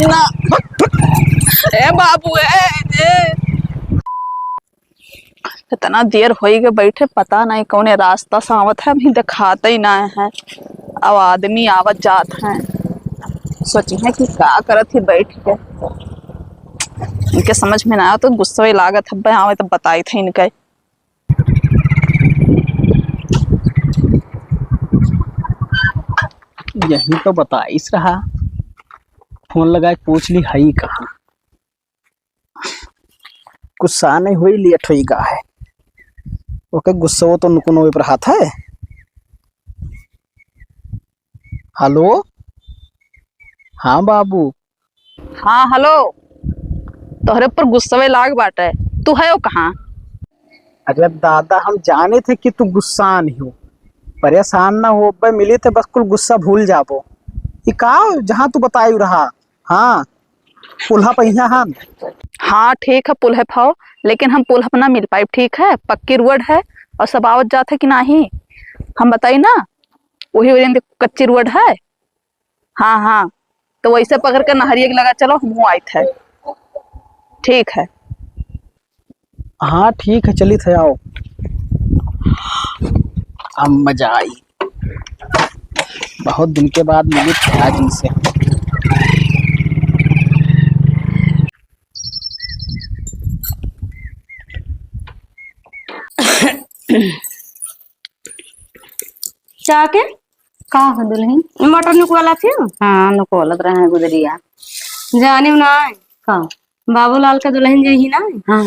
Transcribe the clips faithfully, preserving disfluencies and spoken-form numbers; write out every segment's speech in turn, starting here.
ना। ए बाबू, ए, ए। इतना देर होई गए बैठे, पता नहीं कौने रास्ता से आवत है, अभी देखाते ही ना है। अब आदमी आवत जात है, सोची है कि का करत ही बैठ के, इनके समझ में ना आवे तो गुस्सा ही लागत है। आवे तो बताई थे इनके। यही तो बताइस रहा, फोन लगा के पूछ ली हई कहाँ। गुस्सा नहीं हुई, लेट होई गा है। ओके गुस्सा वो तो नुकुन होई पर हाथ है। हेलो, हाँ बाबू। हाँ, हेलो। तोहरे ऊपर गुस्सवे लाग बाटे। तू है कहाँ? अरे दादा, हम जाने थे कि तू गुस्सा नहीं हो, परेशान ना हो, अब्बे मिली थे बस कुल गुस्सा भूल जाबो। ये का जहाँ तू बतायू रहा? हाँ, पुलहप यहाँ हम। हाँ, ठीक है, पुलहप हो, लेकिन हम पुलहप ना मिल पाइब, ठीक है? पक्की रोड है और सब आवत जात है कि नाही, हम बताई ना, वही वजह से कच्ची रोड है। हाँ, हाँ, तो वैसे पकड़ के नहरिया के लगा चलो, हमहू आइत है। ठीक है। हाँ, ठीक है, चलित है, आओ। अब मजा आई, बहुत दिन के बाद मिलित है आज इनसे। चाह के? का हो दुल्हन? मटर नुकवाला थी? हाँ, नुकवालत रहे गुदरिया। जाने ना। का? बाबूलाल के दुल्हन जे ही ना? हाँ।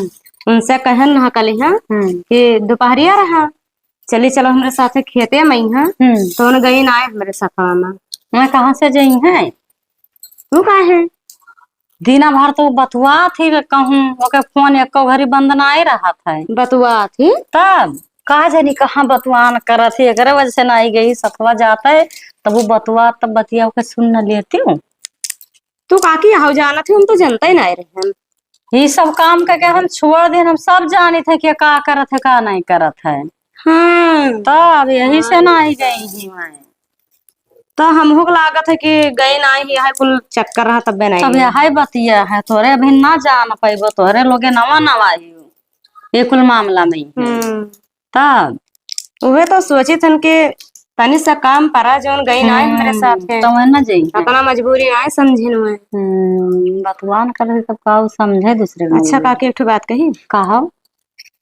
उनसे कहन ना कली, हाँ? हम्म। कि दोपहरिया रहा, चली चलो हमरे साथे खेते में, हाँ? हम्म। तो उन गई ना आए हमरे साथ में। हाँ, कहाँ से जाई है? तू काहे? दिना भर तो बतुआत ही कहूँ, ओके फोन एको घड़ी बंद ना आए रहत है। बतुआत ही? तब का जानी कहाँ बतुआन करत ही, एकरे वजह से ना आई गई। सथवा जात है, तब वो बतुआत, तब बतिया ओके सुन न लेती हूँ। तू काकी हौ जानत ही, हम तो जनता ही ना रहे हम। ई सब काम करके हम छोड़ देन, हम सब जानित है कि का करत है, का नहीं करत है। हाँ। तब यही से ना आई गई ही मैं। तो हमहू के लागत है कि गई नाही, यह कुल चक्कर रहा तब्बे नाही तब गई। यह बतिया है, तोरे अभी ना जान पाइबो, तोरे लोगे नवा नवा ही हो ये कुल मामला में है। हम्म। तब उहे तो सोचित हन कि तनी सा काम परा जौन गई नाही हमरे हम्म, साथ है। तो वह ना जाई है। अपना मजबूरी नाही समझिन हुए। हम्म, बतवान कर तब का उ समझे दूसरे के अच्छा, मजबूरी। काकी एक ठो बात कही? कहो।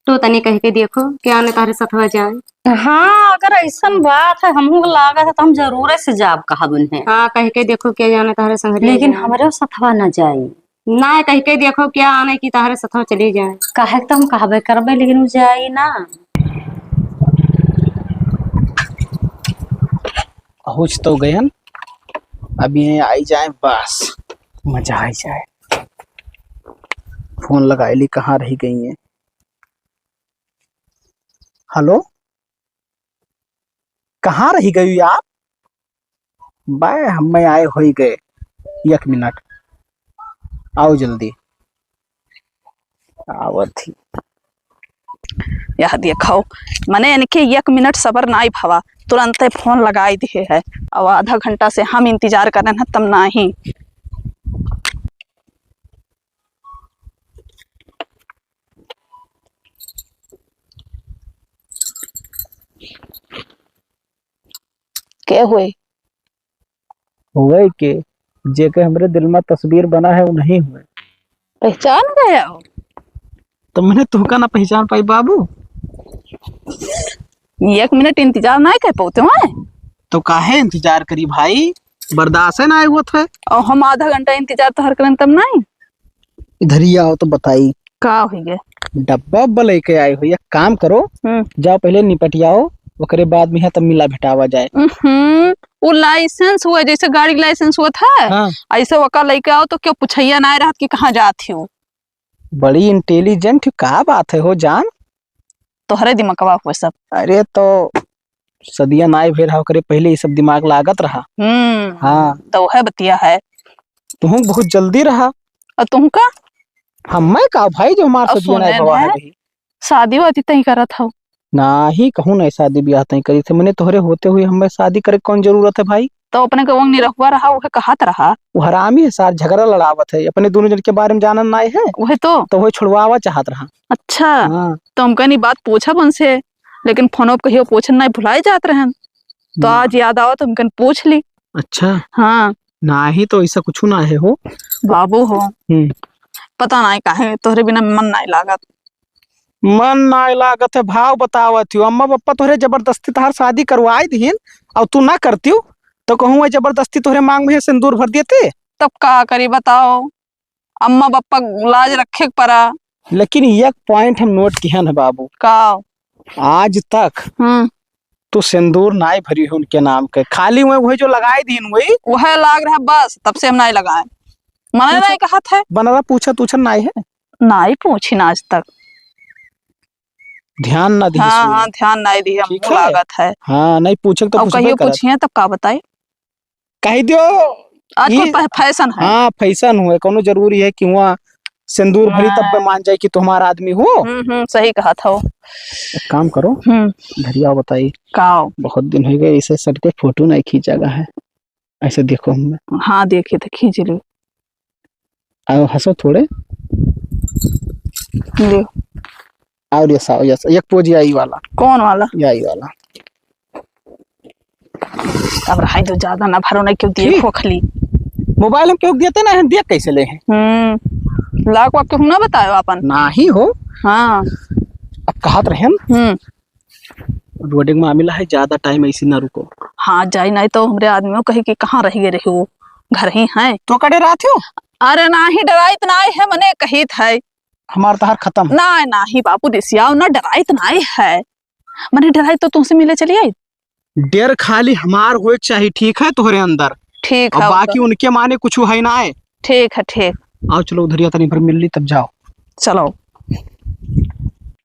तो तनी कह के देखो, क्या न तहरे सथवा जाए। हाँ, अगर ऐसन बात है, हमहू के लागत है, तो हम जरूरे से जाब कहब उन्हें। हाँ, कह के देखो, क्या जाने तहरे संगरी लेकिन जाए। हमरे सथवा न जाई। ना, कह के देखो, क्या आने की तहरे सथवा चली जाए। काहे के तो हम कहबे करबे, लेकिन उ जाई ना। पहुँच तो गयन, अब ये आई जाए, बस मजा आई जाए। फोन लगाए ली, कहाँ रही गई है? हेलो, कहाँ रही गई यार? बाय, हमें आए होई गए, एक मिनट, आओ जल्दी। आवत ही। यह देखो, मने इनके एक मिनट सबर नाई भवा, तुरंते फोन लगाई दिए है। अब आधा घंटा से हम इंतजार करेन है, तब नाही। के हुए? हुए के, जेके हमरे दिल में तस्वीर बना है, वो नहीं हुए। पहचान गया हो? तो मैंने तुहका ना पहचान पाई बाबू। एक मिनट इंतजार ना कर पाते हैं। तो काहे इंतजार करी भाई, बर्दाश्त है ना हुआ था। और हम आधा घंटा इंतजार तोहर करन तब नहीं। इधर ही आओ तो बताई। का होई गे? डब्बा उब्बा लेके आए हो, एक काम करो, हम्म। जाओ पहले निपटियाओ, ओकरे बाद में यहाँ तब मिला भेटावा जाए। हम्म, वो लाइसेंस हुआ, जैसे गाड़ी के लाइसेंस हुआ था, हाँ। ऐसे ओका लेके आओ तो क्यों पुछैया ना रहत कि कहाँ जात हो। बड़ी इंटेलिजेंट, का बात है हो जान? तोहरे दिमकवा हुआ सब। अरे तो सदिया नाई भेल रहा, ओकरे पहले ये सब दिमाग लागत रहा। हम्म, हाँ। तो वह बतिया है। तुहूँ बहुत जल्दी रहा। और तुहूँ का? हम मैं का भाई जो हमार और सदिया नाई सुने भवा है है, भाई। शादी वादी तई करत हो? नाही, कहूँ नहीं शादी ब्याह तई करी थे। मैंने तोहरे होते हुए हमें शादी करे कौन जरूरत है भाई? तो अपने के वंग निरहुआ रहा, उहे कहत रहा। वो हरामी है सार, झगड़ा लड़ावत है, अपने दोनों जन के बारे में जानन नाई है। उहे तो। तो वही छुड़वावा चाहत रहा। अच्छा। हाँ। तो हम कहनी बात पूछब उनसे, लेकिन फोनो पे कहियो पूछन नाई, भुलाई जात रहन। तो हम्म। आज याद आवा तो हम कहन पूछ ली। अच्छा। हाँ। नाही तो ऐसा कुछ ना है हो। बाबू हो। हम्म। पता नाई काहे तोहरे बिना मन नाई लागत। मन नाई लागत है, भाव बतावत हो। अम्मा पप्पा तोहरे जबरदस्ती तहार शादी करवाई दिहिन और तू ना करतियो तो कहूँ जबरदस्ती तोहरे मांग में सिंदूर भर देते। तब का करी बताओ, अम्मा पप्पा लाज रखे के परा। लेकिन एक point हम note किहन है बाबू। का? आज तक हम्म। तू सिंदूर नाई भरी हो उनके नाम के, खाली वही, वही जो लगाई दीन वही। वह लाग रहा बस, तब से हम नाई लगाए। मने अच्छा। नाई कहत है। बनरा पूछत उछत नाई है? नाई पूछी ना आज तक। ध्यान ना दिहिस हाँ, हुई। हाँ, ध्यान नाई दिहे, ठीक मुँह है। लागत है। हाँ, नहीं पूछे तो और पूछबे कहियो करत। पूछिए तब का बताई? कही दियो, आजकल ई प-, fashion है। हाँ, fashion हुए, कौनो जरूरी है कि वहाँ सिंदूर भरी तब हाँ। पे मान जाए कि तुम्हारा आदमी हो? हम्म, हम्म, सही कहत हो। एक काम करो, हम्म। धरिया बताई। काओ? बहुत दिन हो गए, इसे सट के फोटो नहीं खींचा गया है। ऐसे देखो हमें। हाँ, देखे तो खींच ली। आओ, हंसो थोड़े। ले। और ये साओ, ये साओ, एक pose आई वाला। कौन वाला? ये आई वाला। अब रहाई तो ज्यादा ना भरो, नहीं क्यों दिए ठीक। खोखली। मोबाइल हम क्यों देते ना हैं, देख कैसे ले हैं? हम्म, लाख वाक क्यों ना बतायो अपन? ना ही हो। हाँ। अब कहत रहे हम। हम्म। रोड के मामला है, ज्यादा टाइम ऐसे ना रुको। हाँ, जाई नहीं तो हमरे आदमियों कहे कि कहाँ रह गए रहे हो, घर ही हैं। तो का डरात हो? अरे नाही, डराइत नाही है, मने कहित है। हमार तहार खत्म। ना, नाही बाबू, रिसियाओ ना, डराइत नाही है, मने डराइत तो तुमसे मिले चली आई। डर खाली हमार होए के चाही, ठीक है, तोहरे अंदर। ठीक अब है, बाकी उनके माने कुछ है ना है। ठीक है, ठीक। आओ, चलो उधरिया तनी भर मिल ली, तब जाओ। चलो।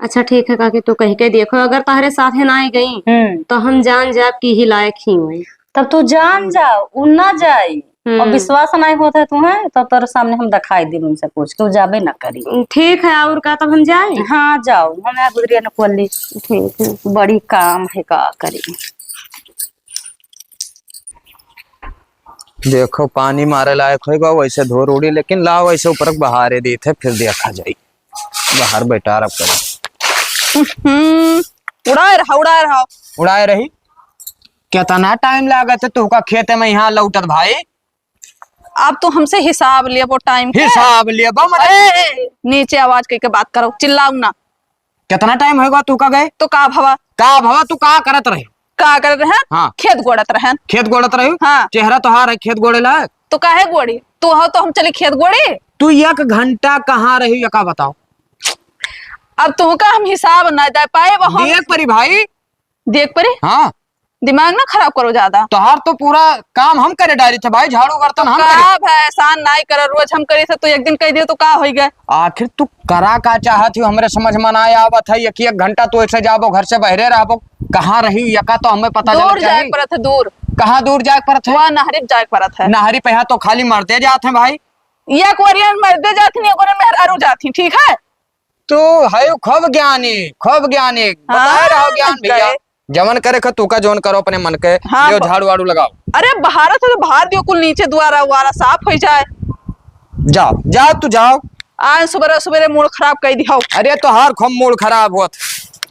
अच्छा, ठीक है काकी, तू कह के देखो, अगर तहरे साथे ना आई गई, हम्म। तो हम जान जाब कि ही लायक ही हुई। तब तू जान जाओ, उ ना जाई। हम्म। और विश्वास नहीं होता है तुम्हें, तो तोरे सामने हम दिखाई दी उनसे पूछ के, उ जाबे ना करी। ठीक है, और का, तब हम जाए? हाँ, जाओ, हम यहाँ गुजरिया न खोल ली। ठीक है। बड़ी काम है, का करी। देखो, पानी मारे लायक होइगा, वैसे धोर उड़ी, लेकिन लाओ, वैसे ऊपर बहारे दी थे, फिर देखा जाई। बाहर बैठा रह करे। हम्म, उड़ाए रहा, उड़ाए रहा। उड़ाए रही? कितना टाइम लागत है तुहका खेते में यहाँ लौटत भाई? अब तू हमसे हिसाब लेबो टाइम के। हिसाब लेबो, मतलब? ए, ए, नीचे आवाज करके बात करो, चिल्लाऊ ना। कितना टाइम होइगा तू का गए? तो का भवा? का भवा, तू का करत रहे? का करत रहन? हाँ। खेत गोड़त रहन। खेत गोड़त रहे? हाँ। चेहरा तोहार है खेत गोड़े लायक। तो काहे गोड़ी? तू हो तो हम चली खेत गोड़ी? तू एक घंटा कहाँ रही, ये का बताओ? अब तुहका हम हिसाब ना दे पाए, वो हम देख परी भाई। देख परी? हाँ। दिमाग ना खराब करो ज्यादा। तोहार तो पूरा काम हम करे डारी थे भाई, झाड़ू बर्तन हम करे। का भाई, एहसान नाई करे, रोज हम करी थे, तो एक दिन कह दियो तो का होई गए? आखिर तू करा का चाहत हो, हमरे समझ में ना आवत है। एक एक घंटा तू ऐसे जाबो, घर से बहरे रहबो, कहाँ रही यका तो हमें पता दूर चले जाए चाहिए। परत है, दूर। कहाँ दूर जाए परत है? वह नहरी जाए परत है। नहरी पे यहाँ तो खाली मरते जात हैं भाई। या कोरियन मरते जात नहीं, कोरियन मेहरारू जात ही, ठीक है? तू है खूब ज्ञानी, खूब ज्ञानी। बताए हाँ, रहो ज्ञान भैया। करे। जवन करे ख तू का जवन करो अपने मन के। हाँ, लियो ब-, झाड़ू वाड़ू लगाओ। अरे बहारा तो बहार दियो, कुल नीचे द्वारा वारा साफ हो जाए। जाओ, जाओ, तू जाओ। आज सुबेरे सुबेरे मूड खराब कर दियो। अरे तोहार खूब मूड खराब होत।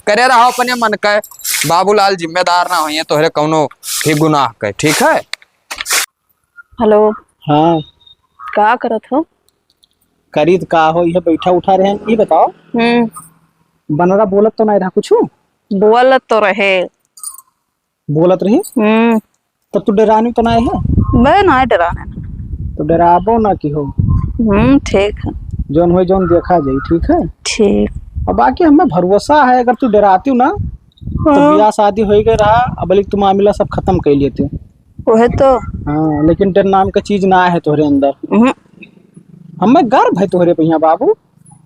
करे रहो अपने मन के। बाबूलाल जिम्मेदार ना होइए तोहरे कौनो ही गुनाह के, ठीक है? हेलो। हाँ। का करत हो? करी त का हो, ये बैठा उठा रहे हैं। ये बताओ, हम्म। बनरा बोलत तो नहीं रहा कुछ? बोलत तो रहे। बोलत रही? हम्म। तब तू डरानी तो नहीं है? मैं नहीं डराने। तो डराबो ना की हो। हम्म, ठीक है। जौन होई, जौन देखा जाई, ठीक है? ठीक। और बाकी हमें भरोसा है, अगर तू डराती ना, तो हाँ। ब्याह शादी हो गए रहा, अब तू मामला सब खत्म कर लेती। वह तो। हाँ, लेकिन डर नाम का चीज ना है तोहरे अंदर। हम्म। हमें गर्व है तोहरे पे यहाँ, बाबू।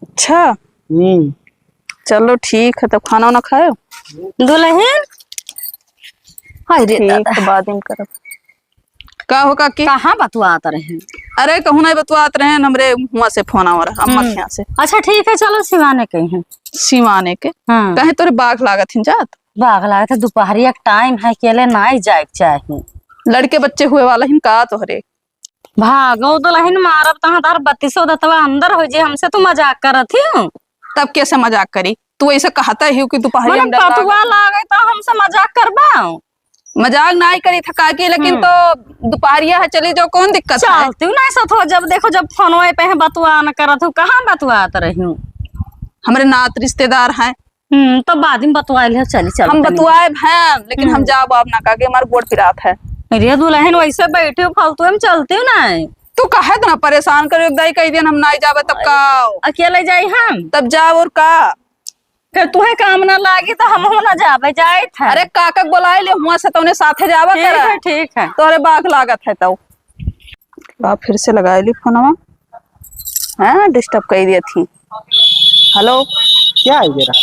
अच्छा। हम्म। चलो ठीक है, तब खाना वाना खायो? दुल्हन? हाय रे ठीक दादा। है, बाद में करब। का हो काकी? कहाँ बतुआत रहे? अरे कहूँ नहीं बतुआत रहे, हमरे हुआ से फोन आवा रहा, अम्मा हम्म। के यहाँ से। अच्छा ठीक है, चलो सिवाने के हैं। सिवाने के? हाँ। कहे तोरे बाघ लागत हिन जात? बाघ लागत है, दोपहरिया के टाइम है, अकेले नाई जाए के चाही। लड़के बच्चे हुए वाला हिन का तोहरे? भागो दुलहिन, मारब तहाँ तार बत्तीसो दतवा अंदर होइ जे, हमसे तू मजाक करत ही। तब कैसे मजाक करी? तू ऐसे कहता ही कि दुपहरिया मने में डर लागे। पतुआ लागे तो हमसे मजाक करबा? मजाक नाहीं करी था काकी, लेकिन हम्म। तो दुपहरिया है, चली जाओ, कौन दिक्कत है? चलती हूँ ना सथवा, जब देखो जब फोनवे पे है बतुआ न करत हूँ, कहाँ बतुआत रही हूँ? हमरे नात रिश्तेदार हैं। हम्म, तो बाद में बतुआ ले, चली चल हम तनी। बतुआए हैं, लेकिन हम हम्म। जाब आप ना काकी, हमार गोड़ पिरात है। अरे दुलहिन, वैसे बैठी हूँ फालतू में, चलती हूँ ना। तू काहे इतना परेशान करो, एक दाई कह दियन हम नाहीं जाबे तब का? अकेले जाई हम? तब जाओ और का? फिर तुहे काम ना लागी तो हमहू ना जाबे, जाइत है। अरे काका के बोलाए ले, हुआं से तौने साथे जावा ठीक करा। है, ठीक है। तोहरे बाघ लागत है तौ। का फिर से लगाए ली फोनवा। हाँ, disturb कर दिया थी। Hello। क्या है जरा?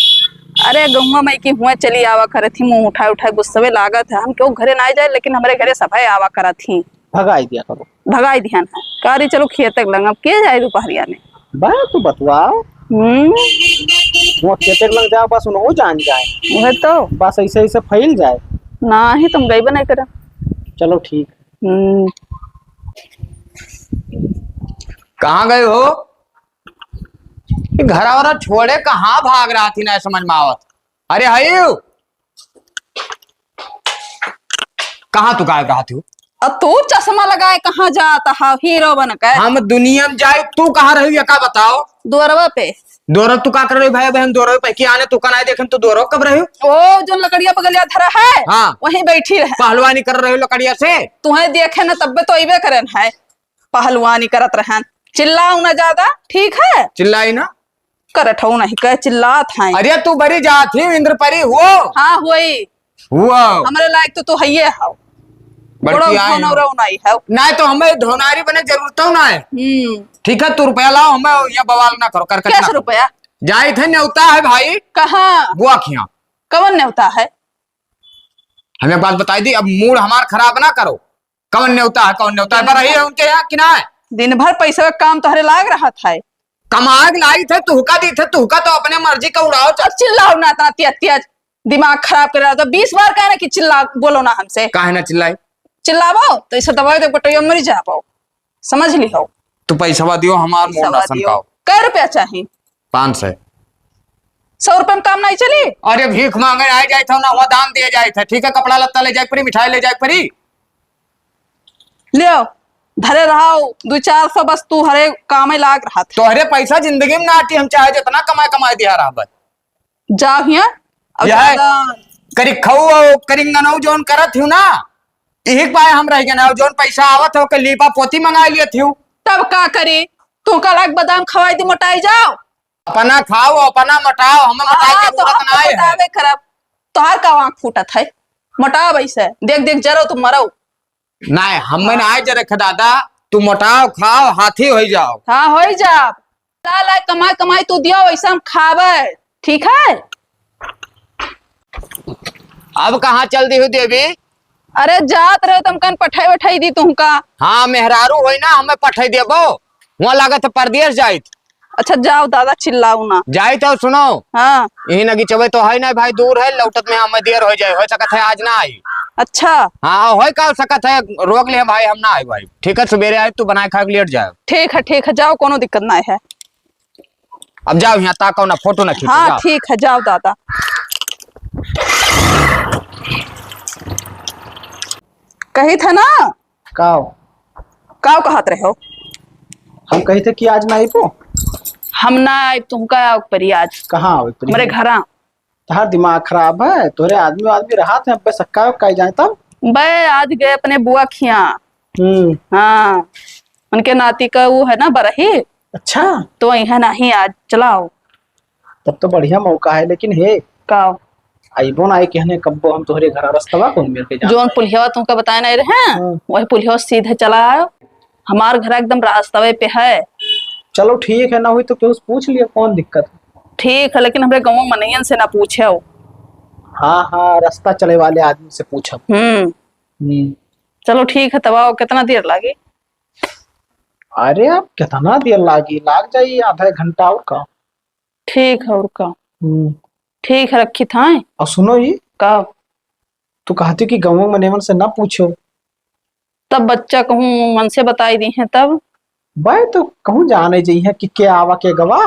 अरे गौवा में की हुआं चली आवा करे थी, मुँह उठाए उठाए गुस्सवे लागत है। हम क्यों घरे ना जाए, लेकिन हमरे घरे सभे आवा करा थी। भगाई दिया करो। भगाई दिहन है। का रे, चलो खेते के लंग, अब के जाए दुपहरिया में? बा, तू बतुआओ। हम्म। वो खेते के लंग जाओ, बस उन्हों जान जाए। वह तो। बस ऐसे ऐसे फैल जाए। नाहीं, तुम गई बनाई करा। चलो ठीक। हम्म। कहाँ गए हो? ये घरा वरा छोड़े कहाँ भाग रहा थी, ना समझ में आवत। अरे हयू, कहाँ तू गायब रहत हो? अब तू चश्मा लगाए कहाँ जात हा हीरो बन के? हम दुनिया में जाए, तू कहाँ रही ये का बताओ? दुअरवा पे। दुअरवा तू का कर रही भाई बहन? दुअरवा पे की आने तू का नाहीं देखे, तू दुअरवा कब रही? ओ जो लकड़िया बगलिया धरा है, हाँ। वहीं बैठी रहे। पहलवानी कर रही लकड़िया से? तुहे देखे न तब्बे तो अइबे करेन है। पहलवानी करत रहन। चिल्लाओ ना ज्यादा, ठीक है? चिल्लाई ना। करत हौ नहीं कह चिल्लात हैं। अरे तू बड़ी जात ही इंद्रपरी हुओ। हाँ हुई। हुओ। हमरे लायक तो तू हइये हौ। बड़की बड़ो आई हो। धनौरा नहीं हौ। नहीं तो हमें धोनारी बने जरूरत हो ना है। हम्म। ठीक है, तू रुपया लाओ, हमें ये बवाल ना करो, करकट ना कैसे करो। रुपया? जाइत है, न्योता है भाई। कहाँ? बुआ खिया। कवन न्योता है? हमें बात बताई दी, अब mood हमार खराब ना करो। कौन न्योता है, कौन न्योता है? बरही है उनके यहाँ कि ना है? दिन भर पैसा का काम तोहरे लाग रहत है। कमाग लाई थे, तुहका दी थे, तुहका तो अपने मर्जी का उड़ाओ। अब चिल्लाओ ना इतना तेज तेज, दिमाग खराब कर रहा। तो बीस बार कहना कि चिल्ला, बोलो ना हमसे। काहे ना चिल्लाई? चिल्लावो तो इसे दबाई दे, बटोइया मरी जाबो। समझ ली हो? तू पैसवा दियो, हमार पैसवा मोर राशन दियो। का हो। कै रुपया चाही? पाँच सौ। सौ रुपया में काम नहीं चली? अरे भीख मांगे आए जाए थे ना, वहाँ दान दिए जाए थे, ठीक है, कपड़ा लत्ता ले जाए परी, मिठाई ले जाए परी। लियो, धरे रहो, दो चार सौ बस तू हरे काम में लाग रहा था। तोहरे पैसा जिंदगी में ना आती, हम चाहे जितना कमाए कमाए दिया रहा बस। जाओ हियां। अब यह ज्यादा करिखऊ और करिंगनऊ जौन करत हियो ना, यही के पाए हम रह गए ना। जौन पैसा आवत हो के लीपा पोती मंगा लियत हियो। तब का करी? तू का लाग बादाम खवाई दी, मोटाई जाओ। अपना खाओ, अपना मोटाओ, हमें मोटाई हाँ, के तो जरूरत हमको ना है। मोटावे करब। तोहार का आँख फूटत है? मोटाओ वैसे, देख देख जरो तुम मरो। नाहीं, हमें ना आए जरे खे दादा, तू मोटाओ, खाओ, हाथी होई जाओ। हाँ, होई जाब। ला, ला, कमाई, कमाई तू दियो, वैसे हम खाबे, ठीक है? अब कहाँ चल दी हो देवी? अरे जात रहे तुमकन पठाई वठाई दी तुमका। हाँ, मेहरारू होई ना, हमें पठाई देबो। वहाँ लागत है परदेस जाइत। अच्छा जाओ दादा, चिल्लाओ ना। जाइत हो, सुनो। हाँ। यही नगीचवे तो है ना भाई, दूर है, लौटत में हमें देर हो जाए, हो सकत है आज ना आई। अच्छा। हाँ, हो का हो सकत है, रोक ले भाई, हम ना आए भाई। ठीक है, सुबेरे आए, तू बनाए खा के लेट जाए। ठीक है, ठीक है, जाओ, कोनो दिक्कत ना है। अब जाओ, यहाँ ताको ना, फोटो ना खींचो, हाँ, जाओ। ठीक है, जाओ दादा। कही था ना, काव? काव कहत रहे हो? हम कही थे कि आज ना आइबो? हम ना आइब, तुमका आवे परी आज। कहाँ आवे परी? हमरे घरा। तोहार दिमाग खराब है, तोरे आदमी आदमी रहत है, अब्बे सक्का काई जाए तब? बे, आज गए अपने बुआ खिया। हम्म। हाँ, उनके नाती का वो है ना बरही। अच्छा। तो वही है नहीं आज, चलाओ। तब तो बढ़िया मौका है, लेकिन हे, काव? आइबो ना आई कहने कब्बो हम तोहरे घर रस्तवा कौन मेर के जान जौन पाए? पुलिहवा तुमका बताए नहीं रहे, हाँ। वही पुलिहवा सीधे चला आयो। हमार घर एकदम रास्तवे पे है। चलो ठीक है, ना हुई तो केहू से पूछ लिया, कौन दिक्कत है? ठीक है, लेकिन हमरे गाँव मनइयन से ना पूछे हो। हाँ, हाँ, रास्ता चले वाले आदमी से पूछब। हम्म। हम्म। चलो ठीक है, तब आओ, कितना देर लागी? अरे अब कितना देर लागी, लाग जाई आधा एक घंटा और का। ठीक है, और का। हम्म। ठीक है, रखी था। और सुनो ये। का? तू कहती कि गाँव में नेमन से ना पूछो, तब बच्चा कहूँ मन से बताई दी हैं तब। बे तो कहूँ जाने जइहे कि के आवा के गवा।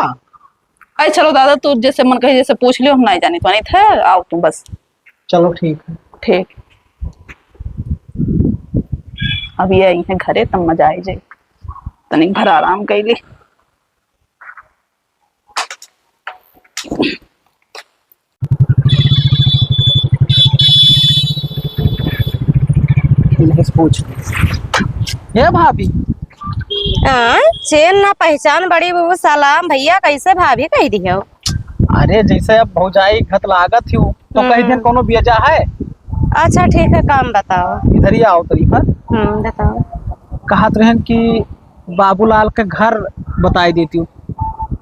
अरे चलो दादा, तू जैसे मन कहे जैसे पूछ लियो, हम नहीं जानी तो नहीं थे, आओ तुम बस। चलो ठीक है। ठीक। अब ये आई हैं घरे तब मजा आई जाए, तनिक भर आराम कैली। बस पूछ। हे भाभी। हाँ, चेन ना पहचान बड़ी बहू, सलाम भैया, कैसे भाभी कह दियो? अरे जैसे अब भौजाई घत लागत ही हूँ, तो कह हम्म। दियन कोनो बियजा है? अच्छा ठीक है, काम बताओ। इधर ही आओ तरी पर। हम्म, बताओ। कहत रहन कि बाबूलाल के घर बताई देती हूँ।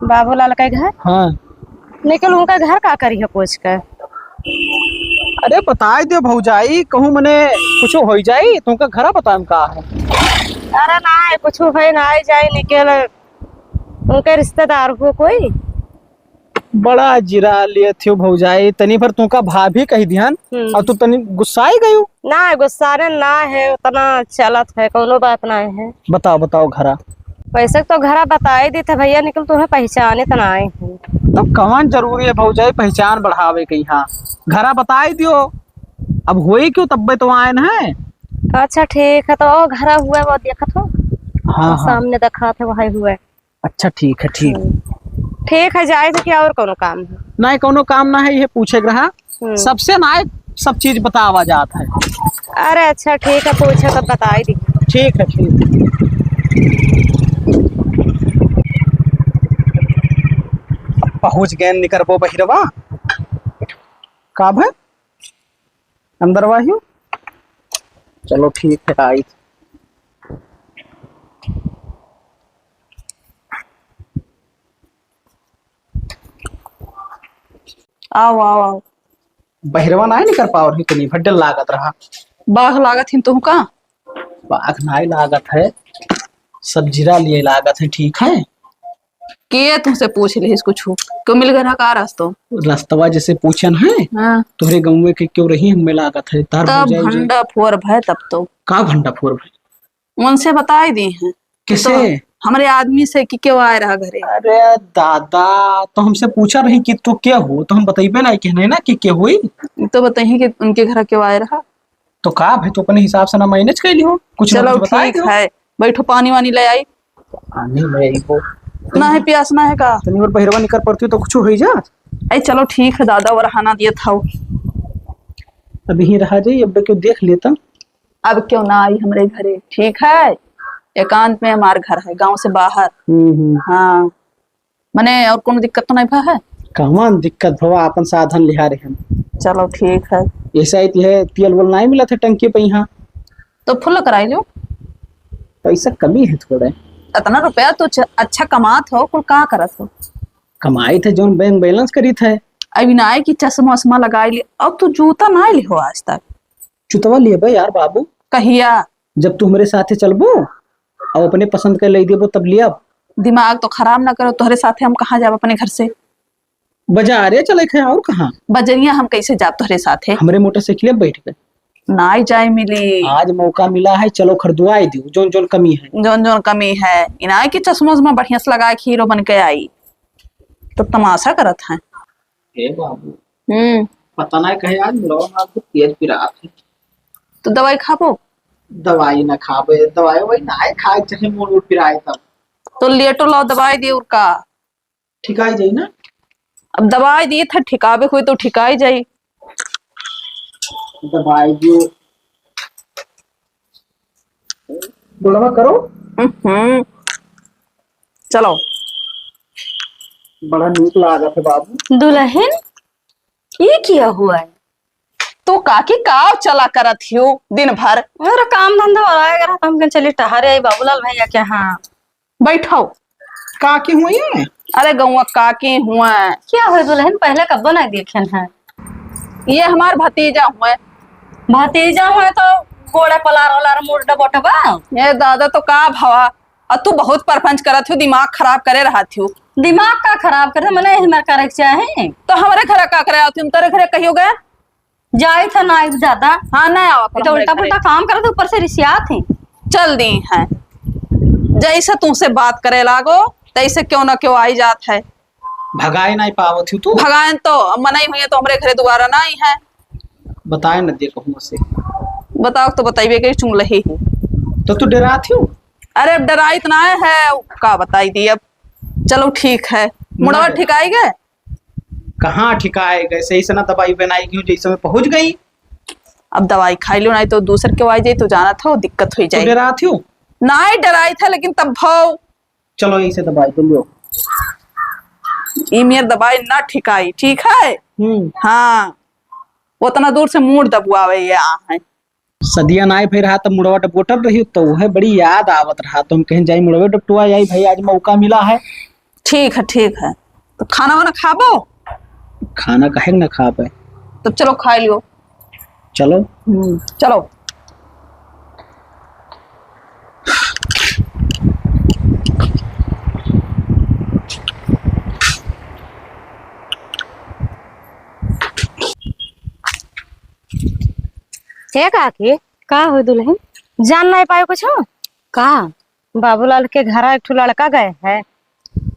बाबूलाल के घर? हाँ। लेकिन उनका घर का करी है पूछ के? अरे बताई दे भौजाई, कहूँ मने कुछ हो जाई तो उनका घर बताएम का है? अरे ना, कुछ है ना, आई जाई, लेकिन उनके रिश्तेदार हो कोई? बड़ा जिरा लिए थियो भौजाई, तनी भर तुमका भाभी कह दिहन हम्म। और तू तनी गुस्साई गयू। ना, गुस्साने ना है, उतना चलत है, कोनो बात ना है। बताओ, बताओ घरा। वैसे तो घरा बताई दी थे भैया, लेकिन तुम्हें पहचाने तो ना आए हैं। तब कवन जरूरी है भौजाई पहचान बढ़ावे के यहाँ? घरा बताई दियो, अब होई क्यों तब्बे तो आए न है। अच्छा ठीक है, तो वो घरा हुआ वो देखत हो, हाँ, हाँ। सामने देखा थे वही हुआ। अच्छा, ठीक है, ठीक। हम्म। ठीक है, जाए तो क्या और कोनो काम है? नहीं, कोनो काम ना है, ये पूछे के रहा। हम्म। सबसे ना है, सब चीज बतावा जात है। अरे अच्छा, ठीक है, पूछे तो बताई दी। ठीक है, ठीक। पहुँच गए निकरबो बहिरवा। का भे? अंदर वाहियो। चलो ठीक है, आई। आओ, आओ, आओ। बहिरवा नाहीं निकर पावत ही, तनी भड्डल लागत रहा। बाघ लागत ही तुमका? बाघ नाहीं लागत है, सब जिरा लिए लागत है, ठीक है। के तुमसे पूछ लिहिस कुछ? क्यों मिल गया का रास्तो? रस्तवा जैसे पूछन है, हाँ। तोहरे गाँव के क्यों रही हमें लागत है, तार तब भौजाई जो भंडा फोर भय तब तो। का भंडा फोर भय? उनसे बताई दी हैं। किसे? तो हमरे आदमी से कि क्यों आए रहा घरे। अरे दादा, तो हमसे पूछा रही कि तू के हो, तो हम बतइबे नहीं कहने ना कि के होई। तो बताइए कि उनके घर क्यों आए रहा। तो का भाई, तू अपने हिसाब से ना manage कर लियो, कुछ ना चलो कुछ बताए ठीक दियो। है, बैठो पानी वानी ले आई। पानी ले आई वो। ना है प्यास ना है का? तनी और बहिरवा निकर पड़ती तो कुछ हो ही जात। ऐ चलो ठीक है दादा, वो रहाना दिए था। अभी ही रहा जाई, अब क्यों देख लेता। अब क्यों ना आई हमरे घरे, ठीक है, एकांत में हमार घर है, गाँव से बाहर। हम्म, हम्म। हाँ, मने और कोनो दिक्कत तो नहीं भा है? कवन दिक्कत भवा, आपन साधन लिहा रहे हम। चलो ठीक है। ऐसा ही है, तेल वेल नहीं मिला था टंकी पे यहाँ। तो full कराई लो। पैसा कमी है थोड़ा। इतना रुपया तो च-, अच्छा कमात हो, कुल का करत हो? कमाई थे, जौन bank balance करी थे। अभी ना आए कि चश्मा वश्मा लगाई ली, अब तू जूता ना ली हो आज तक। चुतवा लिए बे यार बाबू। कहिया? जब तू हमरे साथे चलबो और अपने पसंद के ले देबो तब लिया। दिमाग तो खराब ना करो, तोहरे साथे हम कहाँ जाब अपने घर से? बजारे चले खे और कहाँ? बजरिया हम कैसे जाब तोहरे साथे? हमरे मोटरसाइकिल पे बैठ के। नाई जाए मिली। आज मौका मिला है, चलो खरीदवाए दियो, जौन जौन कमी है। जौन जौन कमी है, इनाए की चश्मा उश्मा बढ़िया से लगा के हीरो बन के आई, तो तमाशा करत है। ए बाबू, हम्म। पता नहीं कहे आज मुड़वा में आपको तेज पिरात है। तो दवाई खाबो? दवाई ना खाबे, दवाई वही ना है, खाए चाहे मुड़ उड़ पिराए तब। तो लेटो लाओ, दवाई दिए और का? ठिकाई जाई ना? अब दवाई दिए था, ठिकावे कोई तो ठिकाई जाई। दवाई दिए। बुढ़वा करो। हम्म, चलो। बड़ा नीक लागत है बाबू। दुल्हन, ये क्या हुआ है? तो काकी का चला करत हियो दिन भर? अरे काम धंधा वाला है, अगर हम कहीं चली टहरे आई बाबूलाल भैया के यहाँ। बैठो। काकी हुई है? अरे गौवा काकी हुआ। क्या हुआ दुल्हन, पहले कब्बो नहीं देखे हैं। ये हमार भतीजा हुआ। भतीजा हुआ तो गोड़े पलार ओलार मुड़ डबोटबा। ए दादा तो का भवा, और तू बहुत परपंच करत हो, दिमाग खराब करे रहत हो। दिमाग का खराब करे, मने यही मर करे के चाहे। तो हमरे घर का करे आती, हम तेरे घर कहियो गए? जाई था ना ज्यादा। हाँ, ना आवा कर ये तो हमरे उल्टा घरे। पुल्टा काम करत, ऊपर से रिसियात है। चल दी हैं। जैसे तुमसे बात करे लागो, तैसे क्यों ना क्यों आई जात है। भगाए नाहीं पावत ही तू? भगाएन तो, अब मनई हुई है तो हमरे घरे दोबारा ना आई है। बताए न दे कहूँ से। बताओ तो बताइबे के चुंगलही ही। तो तू डरात ही? अरे अब डराइत ना है, का बताई दी अब। चलो ठीक है, ना मुड़वा डरा। ठिकाई गए? कहाँ ठिकाए गए? सही से ना दवाई बनाई क्यों जैसे में पहुँच गई। अब दवाई खाई लो, नाहीं तो दूसर के आई जाई तो जानत हो दिक्कत हुई तू जाई। डरात ही? नाहीं डराइत है, लेकिन तब भाव। चलो, इसे दवाई तो लो। ई मेर दवाई ना ठिकाई, ठीक है? हम्म। हाँ, उतना दूर से मूड़ दबुआवे ये आ है। सदिया नाहीं भई रहा तब मुड़वा डबोटल रही, तो वह बड़ी याद आवत रहा, तो हम कहें जाई मुड़वे डबटुआ आई भाई, आज मौका मिला है। ठीक है, ठीक है। तो खाना वाना खाबो? खाना काहे न खाबे? तो चलो खाई लियो। चलो। हम्म, चलो। हे काकी। का हो दुलहिन? जान नाहीं पायो कुछ? का? बाबूलाल के घरा एक ठो लड़का गए है।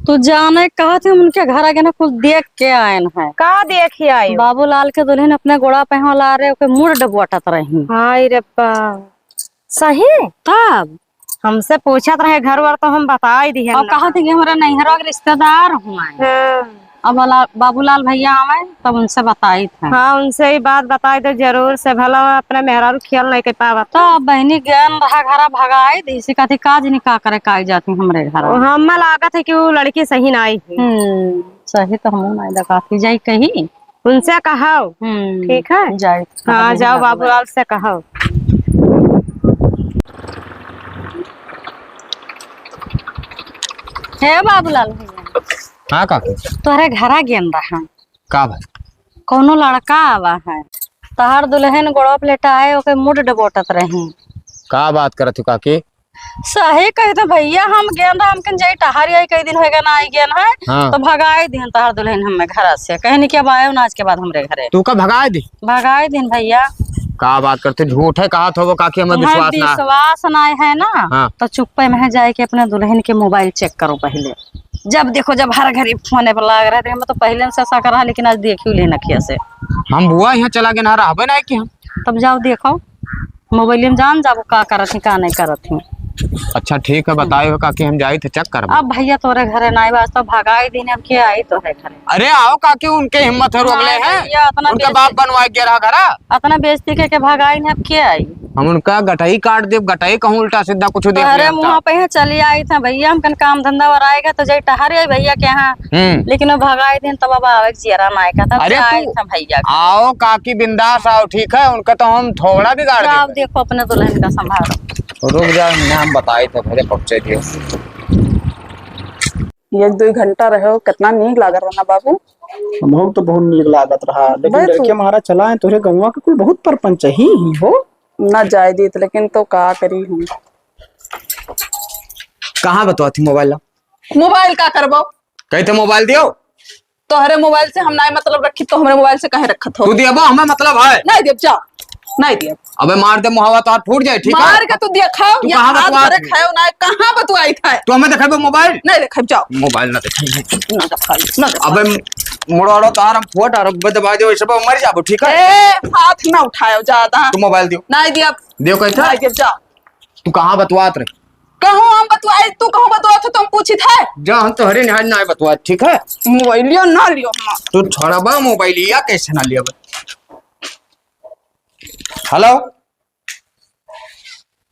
तू जाने कहत ही उनके घरा गए ना, कुछ देख के आएन है। का देख ही आई? बाबूलाल के दुलहिन अपने गोड़ा पे हवा ला रहे, ओके मूड़ डबोटत रही। हाय रे बा। सही? तब? हमसे पूछत रहे घर वर तो हम बताई दिहे और ना। कहत ही कि हमरे नैहरा के रिश्तेदार हुआ है। हाँ। अब वाला बाबूलाल भैया आवे तब उनसे बताई थे। हाँ, उनसे ही बात बताई दे जरूर से, भला अपने मेहरारू खियाल नाहीं कर पावत। तो बहिनी गैन रहा घरा भगाई दी, इसी कहती का जनी का करे का आई जाती हमरे घरा। ओ, हमें लागत है कि वो लड़की सही नाहीं है। हम्म, सही तो हमहूँ नाहीं लगा थी, जाई कही। उनसे कहो। हम्म, ठीक है? जाई। हाँ, जाओ बाबूलाल से कहो। हे बाबूलाल भैया। हाँ काकी। तोहरे घरा गेन रहा। का बात? कौनो लड़का आवा है, तहार दुलहिन गोड़वा पे लेटाए, ओके मूड़ डबोटत रही। का बात करत हो काकी? सही कही तो भैया, हम गेन रहा, हमकन जाई टहर आई, कई दिन होएगा ना आई गेन है, हाँ। तो भगाई दिहन तहार दुलहिन हमें घरा से, कहनी कि अब आयो ना आज के बाद हमरे घरे। तू का भगाई दी? भगाई दिन भैया। का बात करते, झूठ है कहा थो वो काकी, हमें हाँ, विश्वास ना। विश्वास ना है ना, हाँ। तो चुप्पे में जाए के अपने दुलहिन के मोबाइल चेक करो पहले। जब देखो जब हर घड़ी फोने पर लाग रहे थे, हम तो पहले से शक रहा, लेकिन आज देखियो ले नखिया से। हम बुआ यहाँ चला गए ना, रहबे ना कि हम। तब जाओ देखो। मोबाइल में जान जाबो का करत ही, का नहीं करत ही। अच्छा ठीक है, बताए हो काकी, हम जाई थे चेक करबो। अब भैया तोरे घरे नाई बा, तो भगाई दिन, अब के आई तोरे घरे? अरे आओ काकी, उनके हिम्मत है, रोक ले हैं। भैया, अतना उनका बाप बेइज्जती, बनवा के रहा घरा। अतना बेइज्जती के, के भगाई ने, अब के आई? हम उनका गटई काट देब, गटई कहूँ उल्टा सीधा कुछ देख अरे लेब मुँह तो। पे ही चली आई था भैया, हमकन काम धंधा और आएगा तो जाई टहर आई भैया के यहाँ। हम्म। लेकिन वो भगाई दिन, तब अब आवे के जियरा नाई का, तब अरे से आई तू था भैया के। आओ काकी, बिंदास आओ, ठीक है, उनका तो हम थोबड़ा बिगाड़ जाओ, देबे। देखो अपने दुलहिन का संभालो। रुक जा, हम बताई तो घरे पहुँचे दियो। एक दुई घंटा रहो, कितना नीक लागत रहा ना बाबू। हमहू तो बहुत नीक लागत रहा, लेकिन बे तू लड़के मारा चला है, तोहरे गौवा के कुल बहुत परपंच ही, ही हो। ना जाए दीत, लेकिन तो का करी हम। कहाँ बतवा थी मोबाइल ला? मोबाइल का करबो? कही थे मोबाइल दियो। तोहरे मोबाइल से हम नाय मतलब रखी, तो हमरे मोबाइल से काहे रखत हो? तू दियाबो, हमें मतलब है। नहीं देब, जाओ। नहीं देब। अबे मार दे मुहावा, तो हाथ फूट जाए, ठीक है? मार के तू देखाओ, तू ये कहाँ हाथ बतवा धरे थी? खायो ना, कहाँ बतवाई था? तू हमें देखेबो मोबाइल? नहीं देखेब, जाओ। मोबाइल ना देखेब। ना देखाई, ना देखाई। अबे मुड़ाड़ो तार हम फोट और अबे दबा दे, वैसे पे मर जाबो, ठीक है? ए, हाथ ना उठायो ज्यादा। तू मोबाइल दियो। नहीं देब। दियो कहता? नहीं देब, जाओ। तू कहाँ बतवात रहे? कहूँ हम बतवाई, तू कहूँ बतवात हो, तुम पूछित है? जा, हम तोहरे निहार ना बतवात, ठीक है? मोबाइलिया ना लियो हम। तू छोड़बा मोबाइलिया, कैसे ना लियो? हेलो?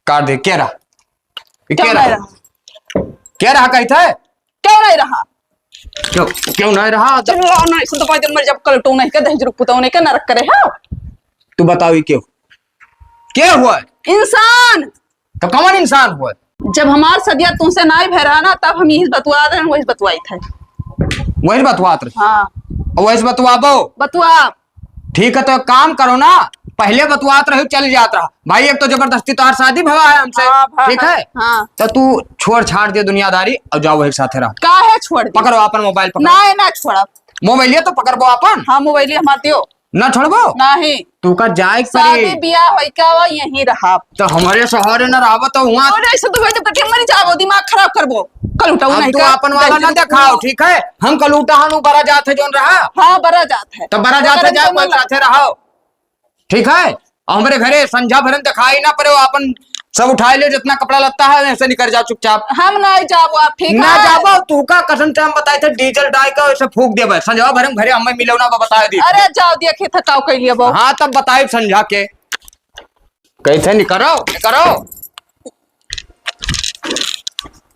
काट दे, के रहा? ये क्यों के नहीं रहा? रहा? के रहा कही थे? क्यों नहीं रहा? क्यों, क्यों नहीं रहा? जब चिल्लाओ ना, इसने तो पाँच दिन में जब कल टू नहीं के दहेज रुक पुताओ नहीं के नरक करे, हाँ? तू बताओ, ये क्यों? के हुआ? इंसान। तो कौन इंसान हुआ? जब हमार सदिया तुमसे नाई भय रहा ना, तब हम यही बतवा रहे हैं, वही बतवाई था। वही बतवात रहे? हाँ। और वही बतवाबो? बतवा। ठीक है, तो एक काम करो ना, पहले बतवात रहे, चल जात रहा। भाई, एक तो जबरदस्ती तोहार शादी भवा है हमसे, हाँ, भवा ठीक है, है? हाँ। तो तू छोड़ छाड़ दे दुनियादारी और जाओ वही साथे रहो। काहे छोड़ दे? पकड़ो अपन मोबाइल, पकड़ो। ना, ना छोड़ा। मोबाइलिया तो पकड़बो अपन। हाँ, मोबाइलिया हमार दियो। ना छोड़बो? नहीं। तू का जाए के पड़ी। शादी बियाह होई का, वो यहीं रहब। तो हमरे सहारे ना रहबो तो हुआ। अरे, ऐसे तो बैठ के मर जाबो, दिमाग खराब करबो। कल उठाऊ अब नहीं तू का, अपन वाला ना देखाओ, ठीक है? हम कल उठा हनु बरा जात है जोन रहा। हाँ, बरा जात है। तो बरा जात है, जाओ, अपन साथे रहो। ठीक है? और हमरे घरे संझा भरन दिखाई ना पड़े, अपन सब उठाए ले, जितना कपड़ा लत्ता है, ऐसे निकल जाओ चुपचाप। हम नहीं जाबो, आप ठीक ना है? जाबो, तू का कसम से हम बताए थे, डीजल डाल के ऐसे फूंक देबे। संझा भरन घरे हमें मिलो ना, बता दी। अरे जाओ, देखी थकाव कैलिए बहुत। हाँ, तब बताए संझा के। कैसे निकरो, निकरो।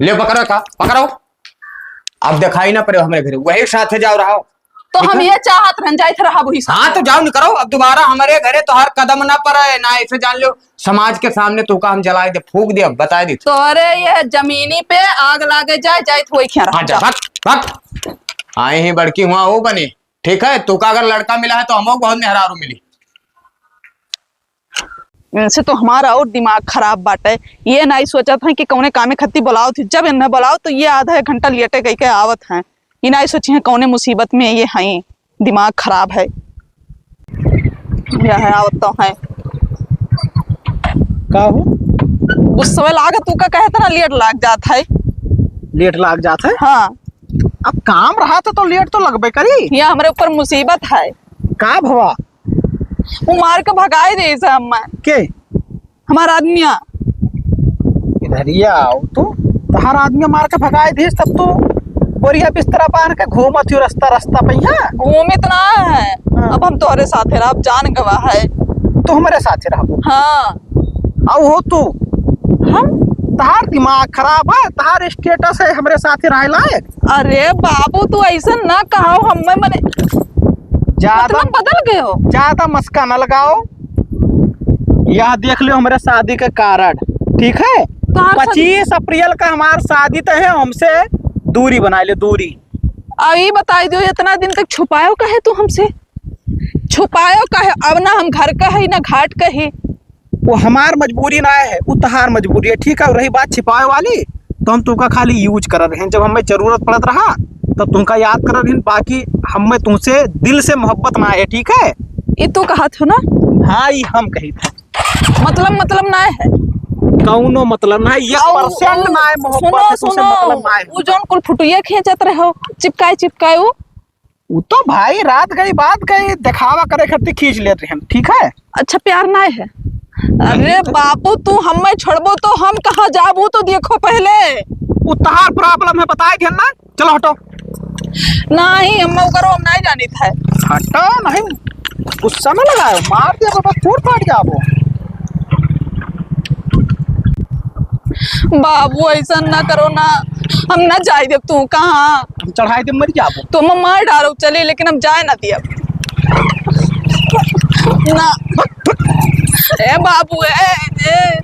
ले पकड़ो का, पकड़ो। अब दिखाई ना पड़े हमरे घरे, वही साथे जाओ रहो। तो हम ये चाहत रहन जाइत रहा वही साथे। हाँ, तो जाओ निकरो, अब दोबारा हमरे घरे तोहार कदम ना पड़े, ना ऐसे जान लो समाज के सामने तू का हम जलाए दे, फूंक दे, अब बताए दी। तोरे ये जमीनी पे आग लागे जाए, जाइत वही खेरा। हाँ, जा, भाग, भाग। आए ही बड़की हुआ हो बनी, ठीक है? तू का अगर लड़का मिला है तो हमको बहुत मेहरारू मिली। इनसे तो हमारा और दिमाग खराब बाटे। ये नाई सोचत हैं कि कौने कामे खत्ती बुलाओ थी। जब इन्हें बुलाओ तो ये आधा एक घंटा लेटे कह के आवत हैं। ये नाई सोची हैं कौने मुसीबत में ये हैं। दिमाग खराब है। यह है, आवत तो है। का हो? गुस्सा लाग तू का कहत ना लेट लाग जात है। लेट लाग जात है? हाँ। अब काम रहा था तो लेट तो लगबे करी। ये हमरे ऊपर मुसीबत है। का भवा? वो मार के भगाए दे से हमें। के? हमार आदमिया। इधरिया आओ तो। तहार आदमी मार के भगाए दे, तब तो बोरिया बिस्तरा बांध के घूमत हो रास्ता, रास्ता पे यहाँ। घूमित ना है। हाँ। अब हम तोहरे साथे रहब, जान गवा है। तो हमरे साथे रहबो। हाँ। आओ हो तू। हम? तहार दिमाग खराब है, तहार status है हमरे साथे रहे लायक। अरे बाबू, तू ऐसा ना कहो, हमें मने ज्यादा मतलब बदल गए हो। ज्यादा मस्का न लगाओ। यह देख लियो हमरे शादी के card, ठीक है? तो आप सब पच्चीस अप्रैल का हमार शादी तय है, हमसे दूरी बनाए लियो, दूरी। अब ये बताई दियो, इतना दिन तक छुपायो काहे तू हमसे? छुपायो काहे? अब ना हम घर का है, ना घाट का है। वो हमार मजबूरी ना है, वो तहार मजबूरी है, ठीक है? रही बात छिपावे वाली, तो हम तुमका खाली use करत रहेन, जब हमें जरूरत पड़त रहा, तब तुमका याद करत रहेन, बाकी हमें तुमसे दिल से मोहब्बत ना है, ठीक है? ई तू कहत हो ना? हाँ, ई हम कही था। मतलब, मतलब ना है? कौनो मतलब ना है, एक और percent ना है मोहब्बत सुनो, है, तुमसे सुनो, मतलब ना है। वो जौन कुल फुटुए खींचत रहे हो, चिपकाए, चिपकाए वो, उ तो भाई, रात गई, बात गई, देखावा करे खातिर खींच लेत रहेन, ठीक है? अच्छा, प्यार नाय है? अरे बाबू, तू हमें छोड़बो तो हम कहाँ जाबू, तो देखो पहले। उ तहार problem है, बताए थे ना। चलो हटो। नहीं, हम ओकरो हम नहीं जानित है। हटो नहीं, गुस्सा में लगाओ, मार दिया बस, फूट फाट जाबो। बाबू, ऐसा ना करो ना, हम ना जाए देब। तू कहाँ? हम चढ़ाई देब, मर जाबो। तो हम मार डालो, चली, लेकिन हम जाए ना दियब। ना। ए बाबू, ए, ए।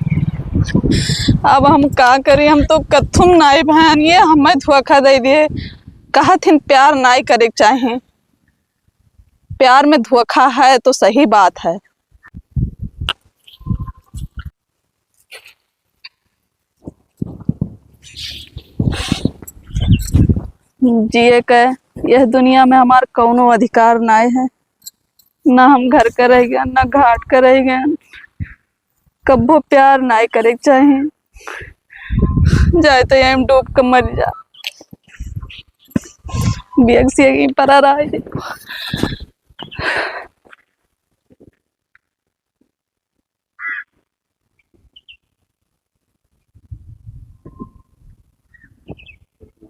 अब हम का करी, हम तो कथुम नाई बहन, ये हमें धोखा दे दिए। कहत हिन प्यार नाई करे के चाही, प्यार में धोखा है तो सही बात है। जिए के यह दुनिया में हमार कौनो अधिकार नाय है, ना हम घर के रह गए, ना घाट के रह गए, कब्बो प्यार नाय करे के चाही। जाए तो यहीं डूब के मर जा, बेग से यहीं परा रह जाए।